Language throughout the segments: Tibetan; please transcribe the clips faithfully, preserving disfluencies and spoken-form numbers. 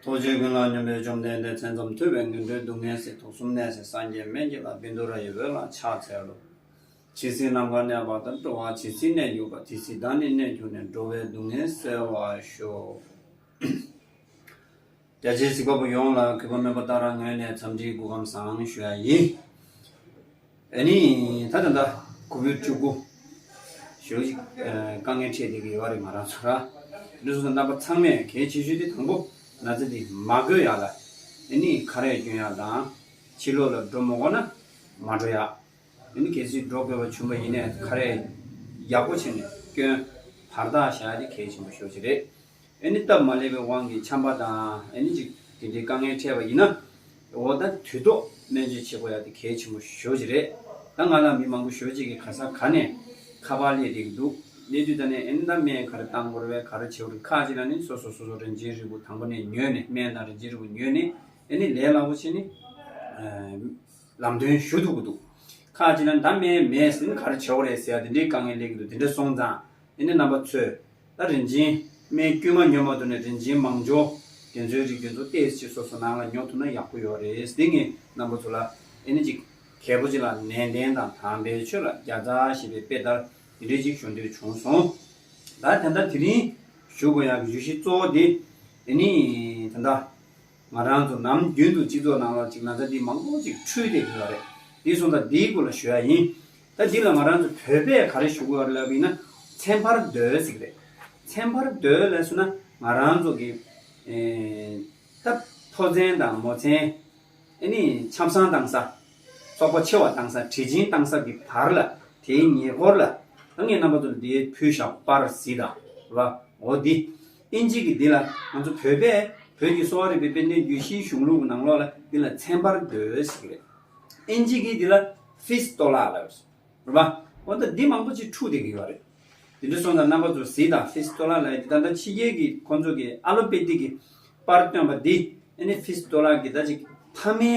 ཐུགས་རྗེ་ཀུན་ལ་སྙོམས་པའི་བཅོམ་ལྡན་འདས། མཚན་ཙམ་ཐོས་པས་ངན་འགྲོའི་སྡུག་བསྔལ་སེལ། དུག་གསུམ་ནད་སེལ་སངས་རྒྱས་སྨན་གྱི་བླ། བཻ་ཌཱུརྱ་ཡི་འོད་ལ་ཕྱག་འཚལ་ལོ། ཇི་སྲིད་ནམ་མཁའ་གནས་པ་དང་། འགྲོ་བ་ཇི་སྲིད་གནས་གྱུར་པ། དེ་སྲིད་བདག་ནི་གནས་གྱུར་ནས། འགྲོ་བའི་སྡུག་བསྔལ་སེལ་བར་ཤོག། རྒྱ་ཆེའི་གཟིགས་པ་པོ་ཡོངས་ལ་གུས་པ་སྨན་པ་ཏཱ་ར་ངོས་ནས་འཚམས་འདྲིའི་སྐུ་ཁམས་བཟང་ཞུ་ཡ་ཡིན། ཨ་ནི་ད་ད་ལྟ་ཁོ་བོད་ཕྲུ་གུ་ཞོ་ཞིག་དཀའ་ངལ་འཕྲད་བསྡད་ཀྱི་ཡོད་རེད། ང་རང་ཚོ་ར་འདི་ཚོ་རྣམ་པ་ཚང་མས་གལ་ཆེ་ཤོས་དེ་དང་པོ་ན་ཚ་འདི་མ་འགོས་ཡག་ལ་ཨ་ནི་ཁ་རས་གྱོན་ཡག་དང་ཕྱི་ལོགས་ལ་འགྲོ་མ་དགོས་ན་མ་འགྲོ་ཡག་ཨ་ནི་གལ་སྲིད་འགྲོ་དགོས་པ་བྱུང་བ་ཡིན་ནའི་ཁ་རས་ཡག་པོ་བྱས་ནས་གྱོན། བར་ཐག་བཞག་ཡ་དེ་གལ་ཆེན་པོ་ཤོས་ཅིག་རེད། ཨ་ནི་སྟབས་མ་ལེགས་པའི་དབང་གིས་ཆམ་པ་དང་ཨ་ནི་ཅིག་དེ་འདྲའི་དཀའ་ངལ་འཕྲད་པ་ཡིན་ན་འོ་ད་དུས་ཐོག་སྨན་བཅོས་བྱེད་དགོས་ཡ་དེ་གལ་ཆེན་པོ་ཞེ་པོ་ཅིག་རེད། ད་ང་ལ་མི་མང་པོ་ཞེ་པོ་ཅིག་གིས་ག་ས་ག་ནས་ཁ་པར་སླེབས་བསྡད་ཀྱི་འདུག་སླེབས་དུས་ད་ནས་ཨ་ནི་ད་སྨན་ག་རེ་བཏང་དགོས་རེད་པས། ག་རེ་བྱེད་དགོས་རེད། ཁག་ཅིག་ལ་ནི་སོ་སོ་སོ་སོ་རིན་ཆེན་རིལ་བུ་དང་པོ་ནས་ཉོས་ནས་སྨན་དང་རིན་ཆེན་རིལ་བུ་ཉོས་ནས་ཨ་ནི་ལས་སླ་པོ་བྱས་ནས་ལམ་སྟོན་ཞུ་ཐུབ་ཀྱི་འདུག་ཁག་ཅིག་ལ་ད་སྨན་མེད་ཟེར་ནས་ག་རེ་བྱེད་དགོས་རེད་ཟེར་ཡ་དེ་འདྲའི་དཀའ་ངལ་སླེབས་ཀྱི་འདུག་དེ་འདྲ་སོང་ཙང་ཨ་ནི་རྣམ་པ་ཚོས་ད་རིན་ཆེན་སྨན་དཀྱུས་མ་ཉོ་མ་ཐུབ་ནས་རིན་ཆེན་མང་སྦྱོར་དེ་ཚོའི་རིགས་དེ་ཚོ་ཏོག་ཙམ་སོ་སོ་ནང་ལ་ཉོ་ཐུབ་ན་ཡག་པོ་ཡོད་རེད། དེ་ངས་རྣམ་པ་ཚོ་ལ་ཨ་ནི་ཅིག་གལ་པོ་ཅིག་ལ་ནན་ཏན་དང་དམ་པའི་ཆོས་ལ་རྒྱལ་རྩ་ཞེས་པའི་དཔེ་ལྟར་དེ་འདྲའི་ཅིག་ཞུ་འདོད་བྱུང་སོང་། ད་དེ་འདྲ་དེ་རིང་ཞུ་དགོས་ཡག་གི་བརྗོད་གཞི་གཙོ་བོ་དེ་ཨ་ནི་ད་ལྟ་ང་རང་ཚོ་ནམ་རྒྱུན་དུ་སྤྱི་ཚོགས་ནང་ལ་ཅིག་ན་ཚ་འདི་མང་པོ་ཅིག་འཁྲུལ་བསྡད་ཡོད་རེད། འདི་སོང་ཙང་འདིའི་སྐོར་ལ་ཞུ་ཡ་ཡིན། ད་འདི་ལ་ང་རང་ཚོ་བོད་པས་ག་རེ་ཞུ་དགོས་རེད་ལབ་ཡིན་ན་ཚན་ཕར་སྡོད་ཟེར་གི་རེད། ཚན་ཕར་སྡོད་ལབ་སོང་ན་ང་རང་ཚོ་གི་ཨེ་ད་ཕོ་མཚན་དང་མོ་མཚན་ཨ་ནི་ཆབ་གསང་བཏང་ས་སོག་པོ་མཆེ་བ་བཏང་ས་དྲི་ཆེན་བཏང་ས་གི་བར་ལ་དེའི་ཉེ་འཁོར་ལ་ད་ངས་རྣམ་པ་ཚོ་ལ་འདི་ཕུལ་བཞག་པར་གཟིགས་དང་ར་འོ་འདི། ཨིན་ཇི་གི་འདི་ལ་ང་ཚོ་བོད་པས་བོད་ཀྱི་གསོ་བ་རིག་པའི་དཔེ་སྟོན་བརྗོད་གཞིའི་གཞུང་ལུགས་ཀྱི་ནང་ལོགས་ལ་འདི་ལ་ཚན་པར་སྡོད་ཟེར་གྱི་རེད། ཨིན་ཇི་གི་འདི་ལ་ཕིས་ཏོ་ལ་ལབ་རེད་པ། འོ་ད་འདི་མང་པོ་ཅིག་འཁྲུག་བསྡད་ཀྱི་ཡོད་རེད། དེ་འདྲ་སོང་ཙང་རྣམ་པ་ཚོ་གཟིགས་དང་ཕིས་ཏོ་ལ་ལབ་ཡ་འདི་ད་ལྟ་ཕྱི་རྒྱལ་གྱི་ཁོང་ཚོ་གི་ཨ་ལོ་པེ་ཏི་གི་པར་སྟོན་པ་འདི་ཨ་ནི་ཕིས་ཏོ་ལ་གི་ད་ཅིག་མཐའ་མའི་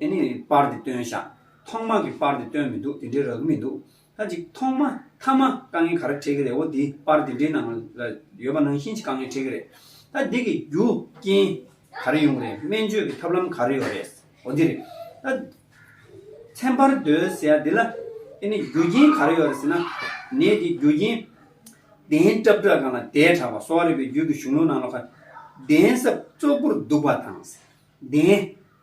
ཨ་ནི་པར་དེ་སྟོན་ཤག་ཐོག་མ་གི་པར་དེ་སྟོན་མི་འདུག་དེ་འདྲའི་རག་གི་མི་འདུག་ད་ཅིག་ཐོག་མ་མཐའ་མ་དཀའ་ངལ་ག་རེ་འཕྲད་ཀྱི་རེད། འོ་དེ་པར་དེ་འདྲའི་ནང་ལ་ཡོད་པ་ནང་བཞིན་ཅིག་དཀའ་ངལ་འཕྲད་ཀྱི་རེད། ད་འདི་གི་རྒྱུ་རྐྱེན་ག་རེ་ཡོང་གི་རེད། སྨན་བཅོས་ཀྱི་ཐབས་ལམ་ག་རེ་ཡོད་རེད། འོ་འདི་རེད། ད་ཚན་པར་སྡོད་ཟེར་ཡ་འདི་ལ་ཨ་ནི་རྒྱུ་རྐྱེན་ག་རེ་ཡོད་རེད་ཟེར་ན་ནད་འདི་རྒྱུ་རྐྱེན་གདན་ཀྲབ་ཀྲ་སྒང་ལ་བསྡད་དྲགས་པ། གསོ་བ་རིག་པའི་རྒྱུད་ཀྱི་གཞུང་ལུགས་ནང་ལོགས་ཁ་གདན་ས་བཙོག་པོར་འདུག་པ་དང་། གདན།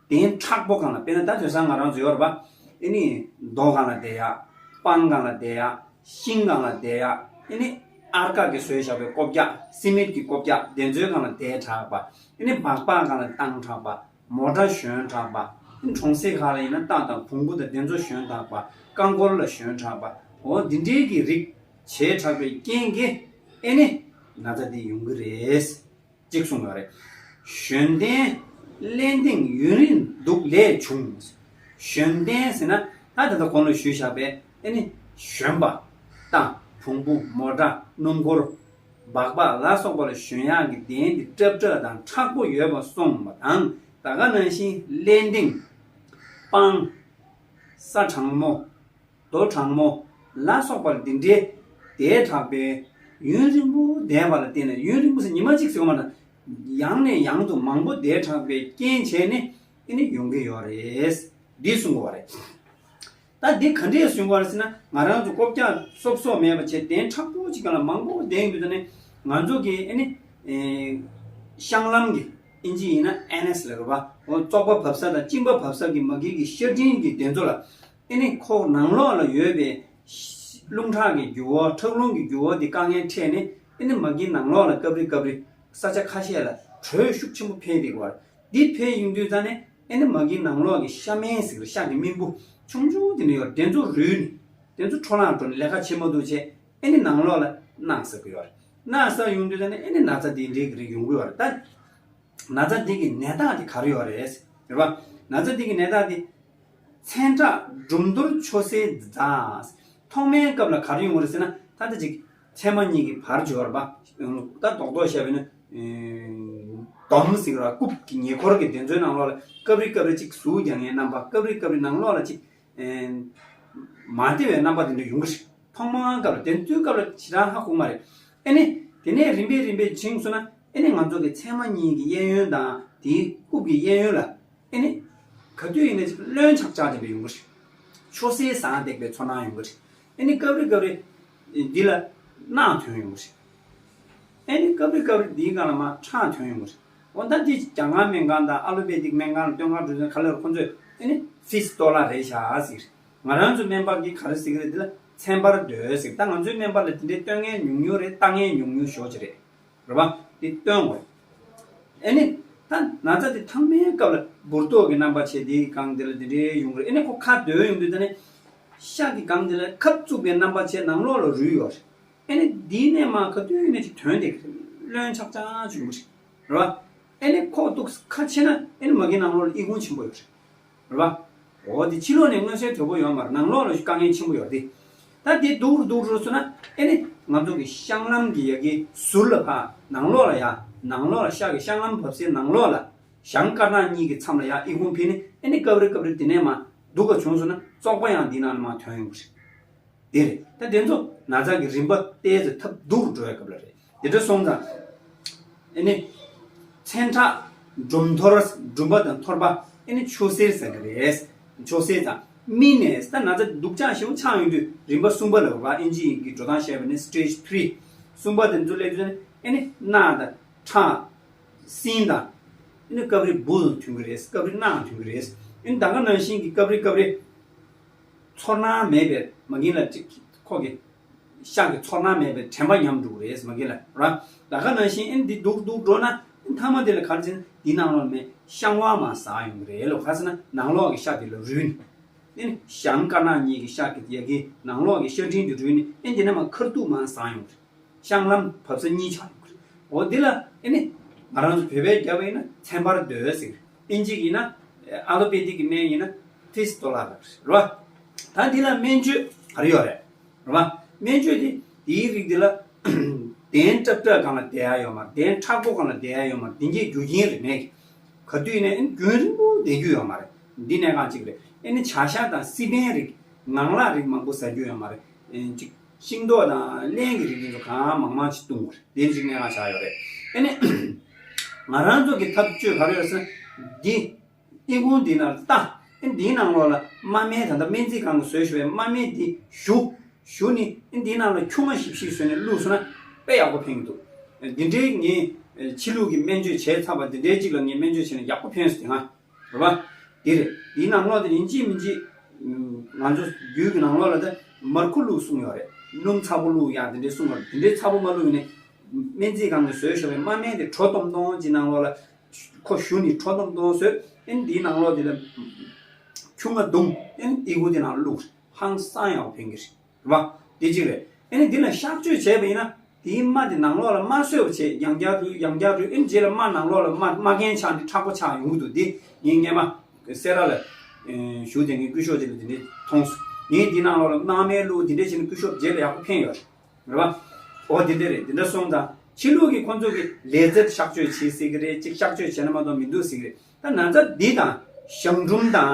གདན་མཁྲེགས་པོ་སྒང་ལ་དཔེར་ན་ད་དེང་སང་ང་རང་ཚོ་ཡོད་རེད་པ། ཨ་ནི་རྡོ་སྒང་ལ་བསྡད་ཡག་སྤང་སྒང་ལ་བསྡད་ཡག་ཤིང་སྒང་ལ་བསྡད་ཡག་ཨ་ནི་ཨར་ཀ་གིས་བཟོས་བཞག་པའི་ཀོ་བཀྱག་སི་མེད་ཀྱི་ཀོ་བཀྱག་དེ་ཚོའི་སྒང་ལ་བསྡད་དྲགས་པ། ཨ་ནི་སྦག་སྦག་སྒང་ལ་བཏང་དྲགས་པ། མོ་ཊ་ཞོན་དྲགས་པ། ཨ་ནི་གྲོང་གསེབ་ཁག་ལ་ཡིན་ན་རྟ་དང་བོང་བུ་དང་དེ་ཚོ་ཞོན་དྲགས་པ། རྐང་འཁོར་ལ་ཞོན་དྲགས་པ། འོ་འདི་འདྲའི་གི་རིགས་བྱས་དྲགས་པའི་རྐྱེན་གྱིས་ཨ་ནི་ན་ཚ་འདི་ཡོང་གི་རེད། གཅིག་གསུངས་ཡོད་རེད། གཞོན་ལྡན་ལན་ལྡིང་ཡུན་རིང་འདུག་ལས་བྱུང་། གཞོན་ལྡན་ཟེར་ན་ད་ད་ལྟ་གོང་ལ་ཞུས་བཞག་པའི་ཨ་ནི་གཞོན་པ། རྟ། བོང་བུ། མོ་ཊ། སྣུམ་འཁོར། སྦག་སྦག་ལ་སོགས་པ་ལ་ཞོན་ཡག་གི་གདན་འདི་ཀྲབ་ཀྲབ་དང་མཁྲེགས་པོ་ཡོད་པ་སོང་བ་དང་ད་ག་ནང་བཞིན་ལན་ལྡིང་། སྤང་། ས་གྲང་མོ། རྡོ་གྲང་མོ་ལ་སོགས་པར་འདི་འདྲའི་བསྡད་དྲགས་པའི་ཡུན་རིང་པོ་བསྡད་པ་ལ་བརྟེན་ནས། ཡུན་རིང་པོ་ཟེར་ཉི་མ་གཅིག་ཟེར་བ་མ་རེད། ཡང་ནས་ཡང་དུ་མང་པོ་བསྡད་དྲགས་པའི་རྐྱེན་བྱས་ནས་ཨ་ནི་ཡོང་གི་ཡོད་རེད། འདི་གསུང་གི་ཡོད་རེད། ད་འདི་ག་འདྲས་གསུང་གི་ཡོད་རེད་ཟེར་ན་ང་རང་ཚོ་ཀོ་བཀྱག་སོབ་སོབ་མེད་པ་བྱས་གདན་མཁྲེགས་པོ་ཅིག་སྒང་ལ་མང་པོ་བསྡད་ཡོང་དུས་ད་ནི་ང་ཚོ་གི་ཨ་ནི་ཨེ་བཤང་ལམ་གྱི་ཨིན་ཇི་ཡིན་ན་ཨེ་ནེ་སི་ལབ་རེད་པ། འོ་བཙོག་པ་བབས་ས་དང་གཅིན་པ་བབས་ས་གི་མ་གི་གི་ཤ་སྒྲིམ་གྱི་དེ་ཚོ་ལ། ཨ་ནི་ཁོག་ནང་ལོགས་ལ་ཡོད་པའི་རླུང་ཁྲག་གི་རྒྱུ་བ། ཁྲག་རླུང་གི་རྒྱུ་བ་དེ་དཀའ་ངལ་འཕྲད་ནས་ཨ་ནི་མ་གི་ནང་ལོགས་ལ་སྐབས་རེ་སྐབས་རེ་ས་ཆ་ཁ་ཤས་ལ་དྲོད་ཤུགས་ཆེན་པོ་འཕེལ་བསྡད་ཀྱི་ཡོད་རེད། འདི་འཕེལ་ཡོང་དུས་ད་ནི་ཨ་ནི་མ་གི་ནང་ལོགས་ཀྱི་ཤ་སྨན་ཟེར་གི་རེད། ཤ་གི་སྨན་བུ་ཆུང་ཆུང་དེ་འདྲ་ཡོད་རེད། དེ་ཚོ་རུལ་ནས་དེ་ཚོ་འཕྲོ་བརླག་འགྲོ་ནས་ལས་ཀ་བྱེད་མ་ཐུབ་བྱས་ཨ་ནི་ནང་ལོགས་ལ་ནག་ཟག་གི་ཡོད་རེད། ནག་ཟག་ཡོང་དུས་ད་ནི་ཨ་ནི་ན་ཚ་དེ་འདྲའི་གི་རིགས་ཡོང་གི་ཡོད་རེད། ད། ན་ཚ་འདི་གི་ནད་རྟགས་དེ་ག་རེ་ཡོད་རེད། རེད་པ། ན་ཚ་འདི་གི་ནད་རྟགས་དེ། མཚན་ཁྲག་འབྲུམ་འདོར་ཆོས་སེལ་རྫ། ཐོག་མའི་སྐབས་ལ་ག་རེ་ཡོང་གི་རེད་ཟེར་ན་ད་ལྟ་ཅིག་མཚན་མ་གཉིས་ཀྱི་བར་སྦྱོར་བ། ད་རྡོག་རྡོག་བཤད་པ་ཡིན་ན། དོམ་ཟེར་བ་རྐུབ་ཀྱི་ཉེ་འཁོར་གྱི་དེ་ཚོའི་ནང་ལོགས་ལ་སྐབས་རེ་སྐབས་རེ་ཅིག་ཟུག་རྒྱག་མཁན་རྣམ་པ། སྐབས་རེ་སྐབས་རེ་ནང་ལོགས་ལ་ཅིག་མ་བདེ་བའི་རྣམ་པ་དེ་འདྲ་ཡོང་གི་རེད། ཐོག་མའི་སྐབས་ལ། དེ་ཚོའི་སྐབས་ལ་ཞེ་དྲག་ཧ་གོ་མ་རེད། ཨ་ནི། དེ་ནས་རིམ་པས་རིམ་པས་བྱིངས་སོང་ན། ཨེ་ནི་ང་ཚོ་གི་ཚད་མ་གཉིས་ཀྱི་གཡས་གཡོན་དང་དེའི་རྐུབ་ཀྱི་གཡས་གཡོན་ལ། ཨེ་ནི། ག་དུས་ཡིན་ན་ཅིག་རློན་ཆག་ཆག་ཅིག་ཡོང་གི་རེད། ཆུ་སེར་ཟངས་བཏེགས་པའི་ཚོར་སྣང་ཡོང་གི་རེད། ཨེ་ནི་སྐབས་རེ་སྐབས་རེ་འདི་ལ་རྣག་ཐོན་ཡོང་གི་རེད། ཨེ་ནི་སྐབས་རེ་སྐབས་རེ་འདིའི་སྒང་ལ་མར་ཁྲག་ཐོན་ཡོང་གི་རེད། འོ་ད་འདི་རྒྱ་སྒང་སྨན་ཁང་དང་ཨ་ལོ་པེ་ཏིག་སྨན་ཁང་ལ་སྟོན་ཁ་འགྲོ་དུས་ག་ལེར་ཁོ་ཚོས་ཨེ་ནི་ཕི་སི་ཏོ་ལ་རེད་ཤག་ཟེར། ང་རང་ཚོའི་སྨན་པ་གིས་ག་རེ་ཟེར་གི་རེད། འདི་ལ་ཚན་པར་སྡོད་ཟེར། ད་ང་ཚོའི་སྨན་པ་ལ་འདི་འདྲའི་སྟོན་མཁན་ཉུང་ཉུང་རེད། ལྟ་མཁན་ཉུང་ཉུང་ཞེ་པོ་ཅིག་རེད། རེད་པ། འདི་སྟོན་དགོས། ཨེ་ནི། ད་ན་ཚ་དེ་ཐང་མའི་སྐབས་ལ་འབུར་ཏོག་གི་རྣམ་པ་བྱས་དེའི་སྒང་དེ་ལ་དེ་འདྲའི་ཡོང་གི་རེད། ཨེ་ནི་ཁོ་ཁ་སྡོད་ཡོང་དུས་ད་ནི། ཤ་གི་སྒང་དེ་ལ་ཁབ་བཙུགས་པའི་རྣམ་པ་བྱས་ནང་ལོགས་ལ་རུལ་ཡོད་རེད། ཨེ་ནི་འདིའི་ནས་མར་ག་དུས་ནས་ཅིག་ཐོན་བསྡད་ཀྱི་རེད། རློན་ཆག་ཆག་བྱུང་གི་རེད། རེད་པ། ཨེ་ནི་ཁོ་འདུག་ཁ་ཕྱེ་ན་ཨེ་ནི་མ་གི་ནང་ལོགས་ལ་ཨི་ཁུང་ཆེན་པོ་ཡོད་རེད། རེད་པ། འོ་དེ་ཕྱི་ལོགས་ནས་མངོན་གསལ་དོད་པོ་ཡོད་མ་རེད། ནང་ལོགས་ལ་དཀའ་ངལ་ཆེན་པོ་ཡོད་རེད། ད་དེ་སྡུག་རུ་སྡུག་རུ་སོང་ན་ཨེ་ནི་ང་ཚོ་གི་བཤང་ལམ་གྱི་ཡ་གི་ཟུར་ལ་ཕར་ནང་ལོགས་ལ་ཡ། ནང་ལོགས་ལ་ཤ་གི་བཤང་ལམ་བབས་སའི་ནང་ལོགས་ལ། བྱང་དཀར་ནག་གཉིས་ཀྱི་མཚམས་ལ་ཡ་ཨི་ཁུང་ཕུད་ནི། ཨེ་ནི་སྐབས་རེ་སྐབས་རེ་དེ་ནས་མར་སྡུག་ག་བྱུང་སོང་ན་བཙོག་པ་ཡང་འདི་ནང་ནས་མར་ཐོན་ཡོང་གི་རེད། དེ་རེད། ད་དེ་ཚོ་ན་ཚ་གི་རིམ་པ་ཏོག་ཙམ་ཐབས་སྡུག་རུ་འགྲོ་བའི་སྐབས་ལ་རེད། དེ་འདྲ་སོང་ཙང་། ཨེ་ནི། མཚན་ཁྲག་འབྲུམ་ཐོར། འབྲུམ་པ་དང་ཐོར་པ། ཨེ་ནི་ཆུ་སེར་ཟེར་གི་རེད། ཆུ་སེར་དང་། སྨིན་ནས་ད་ན་ཚ་སྡུག་ཅག་ཞེ་པོ་ཆགས་ཡོང་དུས་རིམ་པ་གསུམ་པ་ལ་བ་ཨིན་ཇི་ཡི་གི་འགྲོ་སྟངས་བཤད་པ་ནི་སི་ཊེ་ཇི་ཐི་རི། གསུམ་པ་དེ་ཚོ་སླེབས་དུས་ཨེ་ནི་རྣག་དང་ཁྲག་སྲིན་དང་། ཨེ་ནི་སྐབས་རེ་འབུ་ཐོན་གི་རེད། སྐབས་རེ་རྣག་ཐོན་གི་རེད། ཨེ་ནི་ད་ག་ནང་བཞིན་གྱི་སྐབས་རེ་སྐབས་རེ། ཚོར་སྣང་མེད་པའི་མ་གིན་ལ་ཅིག་ཁོ་གི་ཤ་གི་ཚོར་སྣང་མེད་པའི་དྲན་པ་ཉམས་འགྲོ་གི་རེད་མ་གིན་ལ་ར། ད་ག་ནང་བཞིན་ཨེ་འདི་སྡུག་སྡུག་འགྲོ་ན་ཨེ་མཐའ་མ་དེ་ལ་ག་རེ་བྱས་ན་འདི་ནང་ལོགས་མེད་བཤང་བ་མར་ཟག་ཡོང་གི་རེད་ལོ། ག་རེ་ཟེར་ན་ནང་ལོགས་ཀྱི་ཤ་དེ་ལ་རུལ་ནས། ཨེ་ནི་བྱང་དཀར་ནག་གཉིས་ཀྱི་ཤ་གི་ཡ་གི་ནང་ལོགས་ཀྱི་ཤ་སྤྲིན་དེ་རུལ་ནས་ཨེ་འདི་ནས་མར་ཁ་ཐུག་མར་ཟག་ཡོང་གི་རེད། བཤང་ལམ་བབས་ས་གཉིས་ཆགས་ཡོང་གི་རེད། འོ་འདི་ལ་ཨེ་ནི་ང་རང་ཚོ་བོད་པའི་རྒྱབ་ཡིན་ན་ཚན་པར་སྡོད་ཟེར། ཨིན་ཇི་ཡིན་ན་ཨ་ལོ་པེ་ཏིག་གི་སྨན་ཡིན་ན་ཕི་སི་ཏོ་ལ་ལབ་རེད་བ། ད་འདི་ལ་སྨན་བཅོས་ག་རེ་ཡོད་རེད་བ། སྨན་བཅོས་དེ་དེའི་རིགས་འདི་ལ་གདན་ཀྲབ་ཀྲ་སྒང་ལ་བསྡད་ཡ་ཡོད་མ་རེད། གདན་མཁྲེགས་པོ་སྒང་ལ་བསྡད་ཡ་ཡོད་མ་རེད། འདི་འདྲའི་རྒྱུ་རྐྱེན་རེད་མེད་ཀྱི། ག་དུས་ནས་ཨེ་ནི་རྒྱུན་རིང་པོ་བསྡད་རྒྱུ་ཡོད་མ་རེད། འདི་གནད་འགག་ཅིག་རེད། ཨེ་ནི་བྱ་ཤ་དང་སི་པན་རིགས་ངང་ལག་རིགས་མང་པོ་ཟ་རྒྱུ་ཡོད་མ་རེད། ཨེ་ཅིག་ཤིང་ཏོག་དང་རླན་གྱི་རིགས་དེ་ཚོ་གང་མང་མང་ཅིག་བཏུང་དགོས་རེད། དེ་ཅིག་གནད་འགག་ཆགས་ཡོད་རེད། ཨེ་ནི། ང་རང་ཚོ་གི་ཐབས་བཅོས་ག་རེ་ཡོད་ཟེར་ན། འདི། ཨི་ཁུང་འདི་ནང་ལ་ལྟ། ཨེ་འདིའི་ནང་ལོགས་ལ་མ་སྨན་ད་ལྟ་སྨན་རྩིས་ཁང་གིས་བཟོས་བཞག་པའི་མ་སྨན་འདི་བཞུ། བཞུ་ནི་ཨེ་འདིའི་ནང་ལ་ཆུང་མ་ཞིབ་ཞིབ་བཟོས་ནས་བླུགས་སོང་ན་དཔེ་ཡག་པོ་ཕན་གྱི་འདུག་འདི་འདྲའི་ངས་ཕྱི་ལུགས་ཀྱི་སྨན་བཅོས་བྱས་ཚར་བ་འདི་འདྲའི་ཅིག་ལ་ངས་སྨན་བཅོས་བྱས་ན་ཡག་པོ་ཕན་སོང་དེ་སྔ། རེད་པ། འདི་རེད། འདིའི་ནང་ལོགས་དེ་ཡིན་གཅིག་མིན་གཅིག་ང་ཚོ་རྒྱུད་ཀྱི་ནང་ལོགས་ལ་ད་མར་ཁུ་བླུགས་གསུངས་ཡོད་རེད། སྣུམ་ཚ་པོ་བླུགས་ཡག་དེ་འདྲའི་གསུངས་ཡོད་རེད། དེ་འདྲའི་ཚ་པོ་མ་བླུགས་ཡིན་ནའི། སྨན་རྩིས་ཁང་གིས་བཟོས་བཞག་པའི་མ་སྨན་དེ་གྲོ་ཏོམ་ཏོམ་གྱི་ནང་ལོགས་ལ། ཁོ་བཞུ་ནས་གྲོ་ཏོམ་ཏོམ་བཟོས། ཨེ་འདིའི་ནང་ལོགས་དེ་ལ་ཆུང་ང་བརྡུངས། ཨེ་ཨི་ཁུང་དེ་ནང་བླུགས། ཧང་སང་ཡག་པོ་ཕན་གྱི་རེད། རེད་པ། དེ་གཅིག་རེད། ཨེ་ནི་འདི་ལ་གཤག་བཅོས་བྱས་པ་ཡིན་ན། དེའི་རྨ་དེ་ནང་ལོགས་ལ་རྨ་སོས་པ་བྱས་ཡང་བསྐྱར་རུལ་ཡང་བསྐྱར་རུལ། ཨེ་ནི་རྗེས་ལ་རྨ་ནང་ལོགས་ལ་རྨ་རྨ་རྒན་ཆགས་ནས་མཁྲེགས་པོ་ཆགས་ཡོང་གི་འདུག་འདི་ངས་སྔས་མ་སེ་ར་ལ་བཞུགས་དེ་ངས་སྐུ་ཞབས་ཅིག་ལ་དེ་འདྲས་མཐོང་སོང་། ངས་འདི་ནང་ལོགས་ལ་རྨ་སྨན་བླུགས་དེ་འདྲས་བྱས་ནས་སྐུ་ཞབས་རྗེས་ལ་ཡག་པོ་ཕན་ཡོད་རེད། རེད་པ། འོ་དེ་འདྲས་རེད། དེ་འདྲ་སོང་ཙང་ཕྱི་ལུགས་ཀྱི་ཁོང་ཚོ་གི་ལེ་ཛར་གཤག་བཅོས་བྱེད་སྲིད་ཀྱི་རེད། གཅིག་གཤག་བཅོས་བྱས་ན་མ་གཏོགས་མི་འདུག་ཟེར་གྱི་རེད། ད་ན་ཚ་འདི་དང་གཞང་འབྲུམ་དང་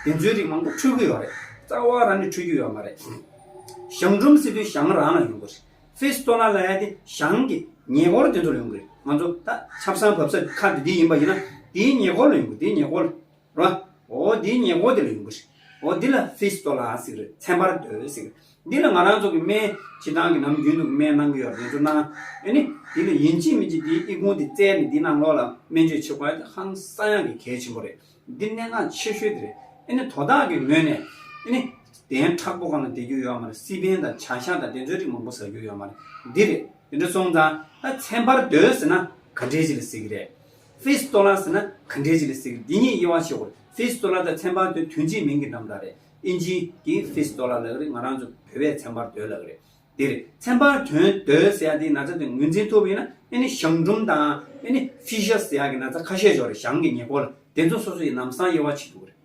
དེ་ཚོའི་རིགས་མང་པོ་འཕྲོད་ཀྱི་ཡོད་རེད། རྩ་བ་རང་ནས་འཕྲོད་ཀྱི་ཡོད་མ་རེད། གཞང་འབྲུམ་ཟེར་དུས་གཞང་རང་ལ་ཡོང་གི་རེད། ཕི་སི་ཏོ་ལ་ལབ་ཡ་དེ་གཞང་གི་ཉེ་འཁོར་དེ་ཚོ་ལ་ཡོང་གི་རེད། ང་ཚོ་ད་ཆབ་གསང་བབས་ས་ཁ་དེ་འདི་ཡིན་པ་ཡིན་ན་དེའི་ཉེ་འཁོར་ལ་ཡོང་གི། དེའི་ཉེ་འཁོར་ལ། རེད་པ། འོ་འདིའི་ཉེ་འཁོར་དེ་ལ་ཡོང་གི་རེད། འོ་འདི་ལ་ཕི་སི་ཏོ་ལ་ཟེར་གི་རེད། ཚན་པར་སྡོད་ཟེར་གི་རེད། འདི་ལ་ང་རང་ཚོ་གི་སྨན་སྤྱིར་བཏང་གི་ནམ་རྒྱུན་དུ་སྨན་གནང་གི་ཡོད་རེད། དེ་ཚོ་གནང་། ཨེ་ནི་འདི་ལ་ཡིན་གཅིག་མིན་གཅིག་འདིའི་ཨི་ཁུང་འདི་བཙལ་ནས་འདི་ནང་ལོགས་ལ་སྨན་བཅོས་བྱེད་དགོས་ཡ་དེ་ཧང་སང་ཡག་གི་གལ་ཆེན་པོ་རེད། འདི་གནད་འགག་ཆེ་ཤོས་དེ་རེད། ཨེ་ནི་དོ་བདག་གི་ངོས་ནས་ཨེ་ནི་གདན་མཁྲེགས་པོ་སྒང་ལ་བསྡད་རྒྱུ་ཡོད་མ་རེད། སི་པན་དང་བྱ་ཤ་དང་དེ་ཚོའི་རིགས་མང་པོ་ཟ་རྒྱུ་ཡོད་མ་རེད། འདི་རེད། དེ་འདྲ་སོང་ཙང་ད་ཚན་པར་སྡོད་ཟེར་ན་ག་འདྲས་ཅིག་ལ་ཟེར་གི་རེད། ཕི་སི་ཏོ་ལ་ཟེར་ན་ག་འདྲས་ཅིག་ལ་ཟེར་གི་རེད། འདི་གཉིས་དབྱེ་བ་ཕྱེ་དགོས་རེད། ཕི་སི་ཏོ་ལ་དང་ཚན་པར་སྡོད་དོན་གཅིག་མིང་གི་འདྲ་མི་འདྲ་རེད། ཨིན་ཇི་གི་ཕི་སི་ཏོ་ལ་ལབ་གི་རེད། ང་རང་ཚོ་བོད་པས་ཚན་པར་སྡོད་ལབ་གི་རེད། དེ་རེད། ཚན་པར་དོན་སྡོད་ཟེར་ཡ་དེའི་ན་ཚ་དེ་ངོས་འཛིན་ཐུབ་པ་ཡིན་ན་ཨེ་ནི་གཞང་འབྲུམ་དང་ཨེ་ནི་ཕི་ཤ་ཟེར་ཡ་གི་ན་ཚ་ཁ་ཤས་ཤིག་ཡོད་རེད། གཞང་གི་ཉེ་འཁོར་ལ། དེ་ཚོ་སོ་སོ་ཡི་ལམ་སང་དབྱེ་བ་ཕྱེ་ཐུབ་ཀྱི་རེད།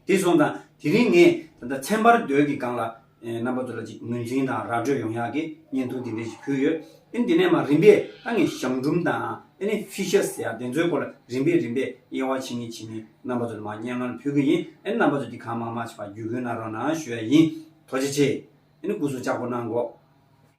དེ་སོང་ཙང་དེ་རིང་ངས་ད་ལྟ་ཚན་པར་སྡོད་ཀྱི་སྒང་ལ་ཨེ་རྣམ་པ་ཚོ་ལ་ཅིག་ངོས་འཛིན་དང་ར་སྤྲོད་ཡོང་ཡག་གི་བརྙན་ཐུང་དེ་འདྲ་ཞིག་ཕུལ་ཡོད། ཨེ་འདི་ནས་མར་རིམ་པས་ད་ངས་གཞང་འབྲུམ་དང་ཨེ་ནི་ཕི་ཤ་ཟེར་ཡ་དེ་ཚོའི་སྐོར་ལ་རིམ་པས་རིམ་པས་དབྱེ་བ་ཕྱེ་གིན་ཕྱེ་གིན་རྣམ་པ་ཚོ་ལ་མར་སྙན་སེང་ཕུལ་གི་ཡིན། ཨེ་རྣམ་པ་ཚོ་འདི་གང་མང་མང་ཞིག་ཕར་བརྒྱུད་སྐུལ་གནང་རོགས་གནང་ཞུ་ཡ་ཡིན། ཐུགས་རྗེ་ཆེ། ཨེ་ནི་སྐུ་གཟུགས་ལྕགས་པོ་གནང་གོ།